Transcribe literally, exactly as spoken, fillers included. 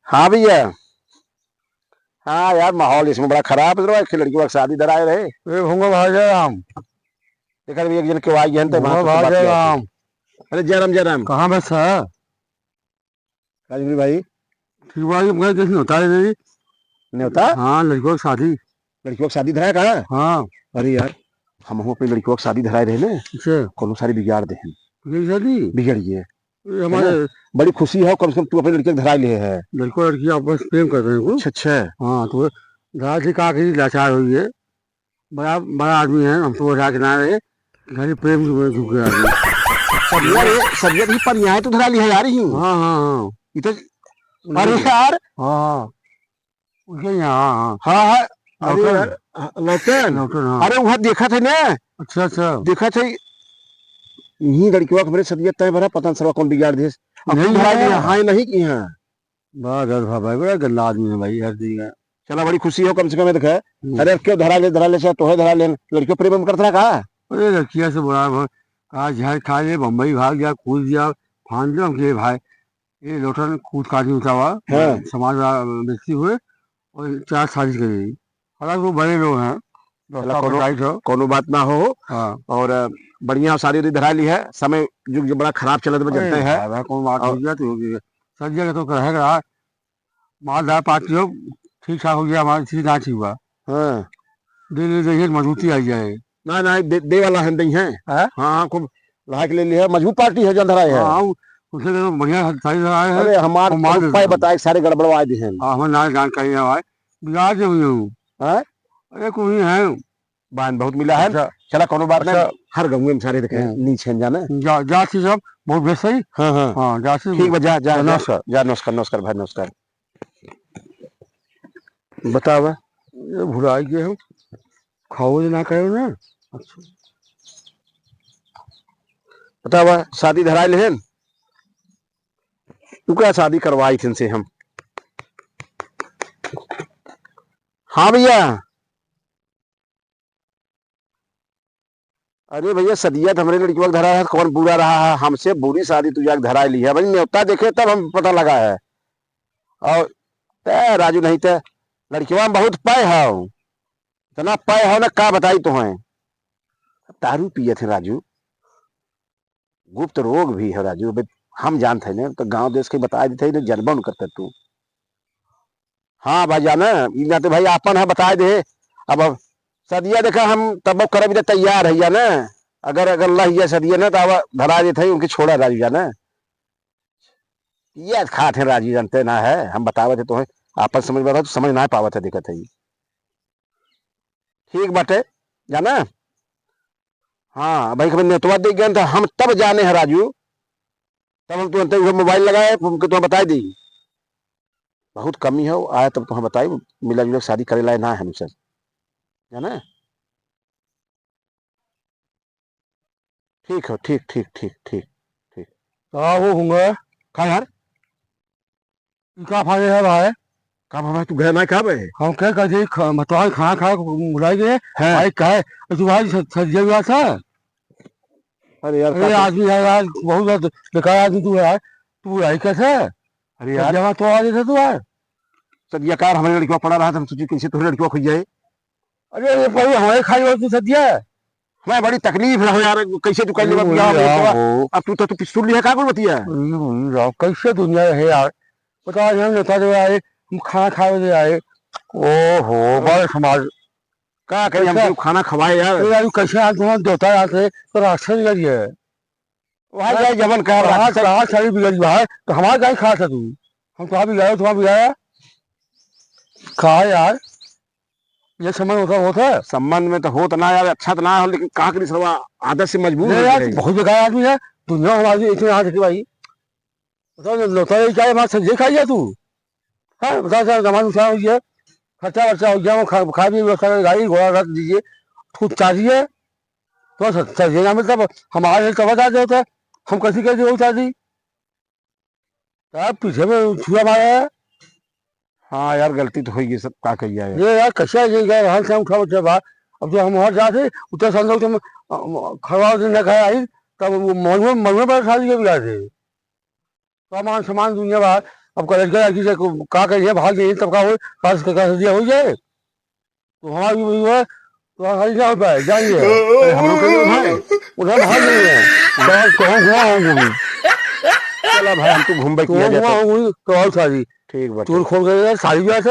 हाँ भैया। हाँ यार, माहौल इसमें बड़ा खराब है, एक लड़की के शादी धराए रहे। ए, भूंगा भाई जयराम। देखा, एक जन के आई है, तो भूंगा वहाँ कुछ भाई बात किया। जयराम। अरे जयराम, जयराम। कहाँ बस है? राजगुरु भाई। ठीक भाई, मैं जैसे न्योता है मेरी। न्योता? हाँ, लड़की के शादी। लड़की के शादी धराए का? हाँ। अरे यार, हम अपनी लड़की के शादी धराए रहे ना। अच्छा। कोनो सारी बिगाड़ दे हैं। बिगड़ शादी? बिगड़ गई है। ये हमारे है ना? बड़ी खुशी है, कम से कम तू अपने लड़के के धराए लिए है। लड़को लड़की आपस प्रेम कर रहे हैं कुछ। अच्छा, अच्छा। हाँ, तो धराए से का करी, लाचार हुई है। बड़ा, बड़ा आदमी है, हम तो ओझा के ना रहे, घर ही प्रेम में झुक गया आदमी। सदिया रे, सदिया भी पर यहाँ तो धरा लिया यार ही। हाँ, हाँ, हाँ। ये तो, अरे यार। हाँ, हाँ। उनके यहाँ, हाँ, हाँ। हाँ, हाँ। अरे लौटन। यार, हाँ, लौटन। हाँ। अरे वह देखा थे ना। अच्छा, अच्छा। देखा थे। यही लड़कियों का मेरे सदिया तय भरा, पता नहीं सरवा कौन बिगाड़ दिस। अब नहीं, तू धरा नहीं। लिया, हाँ, नहीं की हाँ। बड़ा गंदा भाई, बड़ा गंदा आदमी है भाई, हर दिन का। चला, बड़ी खुशी हो कम से कम, ये देखे। हम्म। अरे, अब क्यों धरा ले, धरा ले, चाहे तोहे धरा ले, लड़कियों प्रेम में करत रहा का? अरे, लड़किया से बड़ा भाई, का जहर खा ले, बम्बई भाग गया, कूद गया, फान दे, हम कहे, "भाई, ये लोटन कूद काटी उठावा, हाँ। समाज वाला व्यक्ति हुए, और चार शादी करी।" हालांकि वो बड़े लोग हैं, चला, दोस्ता कोनो, बताई तो। कोनो बात ना हो। हाँ। और, अ, बढ़िया शादी उदी धरा ली है, समय जुग जो बड़ा खराब चलत बा, अरे जानते हैं। दादा, कौन बात और हो गया, तो हो गया। सदिया के तो कहे रहा, मालदार पार्टी हो, ठीक ठाक हो गया, हमारी चीज ना ठीक बा। हाँ। दे, दे, दे, मजबूती आ जाए। ना, ना, दे, दे वाला है, दे हैं। हाँ? हाँ, हाँ, खूब लहा के ले लिया, मजबूत पार्टी है, जन धरा है। हाँ, उ-, उसे तो बढ़िया सारी धरा है। अरे, हमार और माल खूब पाए देता। बताए, सारे गड़बड़वा दे हैं। हाँ, हमारे ना जानकारी ना आए, बिगाड़ दे हुई हूँ। हाँ? अरे, कोई है। बान बहुत मिला है। अच्छा। चला, कोनो बात ना, अच्छा। हर गाँव में सारे देखे, हम्म। नीच हैं, जाने। जा, जा, चीज सब बहुत बेस सही। हाँ, हाँ। हाँ, जा, चीज ठीक बा, जा, जा, जा, नमस्कार। जा, नमस्कार, नमस्कार भाई, नमस्कार। बतावा। ये भुलाई गए हम। खाओ जे ना करो ना। अच्छा। बतावा, शादी धराई लेहन? तू का शादी करवाई थिन से हम? हाँ भैया। अरे भैया, सदिया तो हमरे लड़कियों का धरा है, कौन बुरा रहा है? हमसे बुरी शादी तू जाके धरा ली है भाई, न्योता देखे तब हम पता लगा है। और ते राजू नहीं ते लड़कियों में बहुत पाए हो, इतना पाए हो ना, का बताई तुम्हें। दारू पिए थे राजू, गुप्त रोग भी है राजू। अबे हम जानत है ना, तो गांव देश के बता देते हैं, तो जनबा न करते तू। हाँ भाई जाना, ई नाते भाई आपन है, बताए दे। अब, अब सदिया देखा, हम तब करब त तैयार है जाना। अगर, अगर लहिया सदिया ना, तो अब धरा देते हैं, उनके छोड़ा राजू जाना। ये खात है राजू, जानते ना है, हम बतावत है तो है, आपन समझ में रहो तो समझ ना पावत है, दिक्कत है ये। ठीक बाटे, जाना। हाँ, भाई कभी नेतवा देख गए तो हम तब जाने हैं राजू, तब हम तुरंत उहे मोबाइल लगाए, उनके तुम्हें बताई दी। बहुत कमी है, आए तब तुम्हें बताई, मिला जुला के शादी करे लाए ना है हमसे, जाना। ठीक हो, ठीक, ठीक, ठीक, ठीक, ठीक। का हो हुआ? का यार? ई का फायदा है भाई? का भाई, तू गए ना का बे? हम क्या कर दे, ख-, मतलब खाना खा के बुलाई गए। हाँ। भाई कहे, "तू भाई स-, सदिया हुआ था?" अरे यार, अरे का तू आदमी यार, यार, बहुत ज्यादा बेकार आदमी तू है यार। तू बुलाई कैसे? अरे यार। सदिया तो आ गए थे तू यार। सदिया कार हमारे लड़का पड़ा रहा था, हम सोचे कैसे तोहरे लड़का खुल जाए। अरे, ये भाई हमारे खाई और तू सदिया। हमें बड़ी तकलीफ रहो यार, कैसे तू कर लेबा अरे बियाह में यार, तो? हो। अब तू तो, तू पिस्तौल लिया का बोल बतिया? अरे, अरे यार, कैसे दुनिया है यार? पता नहीं, हम नेता जो आए, हम खाना खाए दे आए। ओहो, बड़े समाज। का करी, हम कैसे? तो खाना खवाए यार। अरे यार, कैसे आज तुम्हारा देवता यार से, तो राक्षस निकल गया है। वहाँ हैं? जाए जवन कहा कहाँ, राक्षस। कहाँ सारी बिगड़ी बा? तो हमारे गाय खा था तू। हम कहाँ बिगाड़ा, तुम्हारा बिगाड़ा? कहा यार, ये संबंध होता, होता है? संबंध में तो होत ना यार, अच्छा तो ना हो, लेकिन का करी सरवा आदत से मजबूर नहीं हो यार, गए। तू बहुत बेकार आदमी है। दुनिया में आदमी इतने हाथ रखे भाई। बताओ ना, लौटा ले जाए, हमारा सब्जी खाई जा तू। हाँ, बताओ सर, जमा नुकसान हो गया, खर्चा वर्चा हो गया, वो खा, खा भी व्यवस्था कर, गाड़ी घोड़ा रख दीजिए, खुद चाह दिए, तो सर, सर, ये ना मिलता, हमारे लिए तो बता देता, हम कैसे कैसे वो चाह दी? यार, पीछे में छुरा मारा है। हाँ यार, गलती तो होई गई, सब का कहिया है। ये यार, कैसे ये यार, हाथ से उठा उठा बा। अब जो हम वहाँ जाते, उतना संग उठे, अ, खड़वा दिन ना खाया आई, तब वो मनुए, मनुए पर शादी के भी जाते। तो मान सम्मान दुनिया बाहर, अब कॉलेज का लड़की से को-, का करिए, भाग जाइए, तब का हो, का, का, का दिया हो जाए। तो हमारा भी वही हुआ, तो हमारी ना हो पाए, जाइए। अरे, हम लोग के लिए भाई, उधर भाग जाइए। बहुत कहूँ घुमा हूँ घूमी। चला भाई, हम तो घुमबे तो किया जाए घुमा तो। हूँ घूमी, तो और सारी। ठीक बा, चोर ठीक। खोल के सारी भी आता।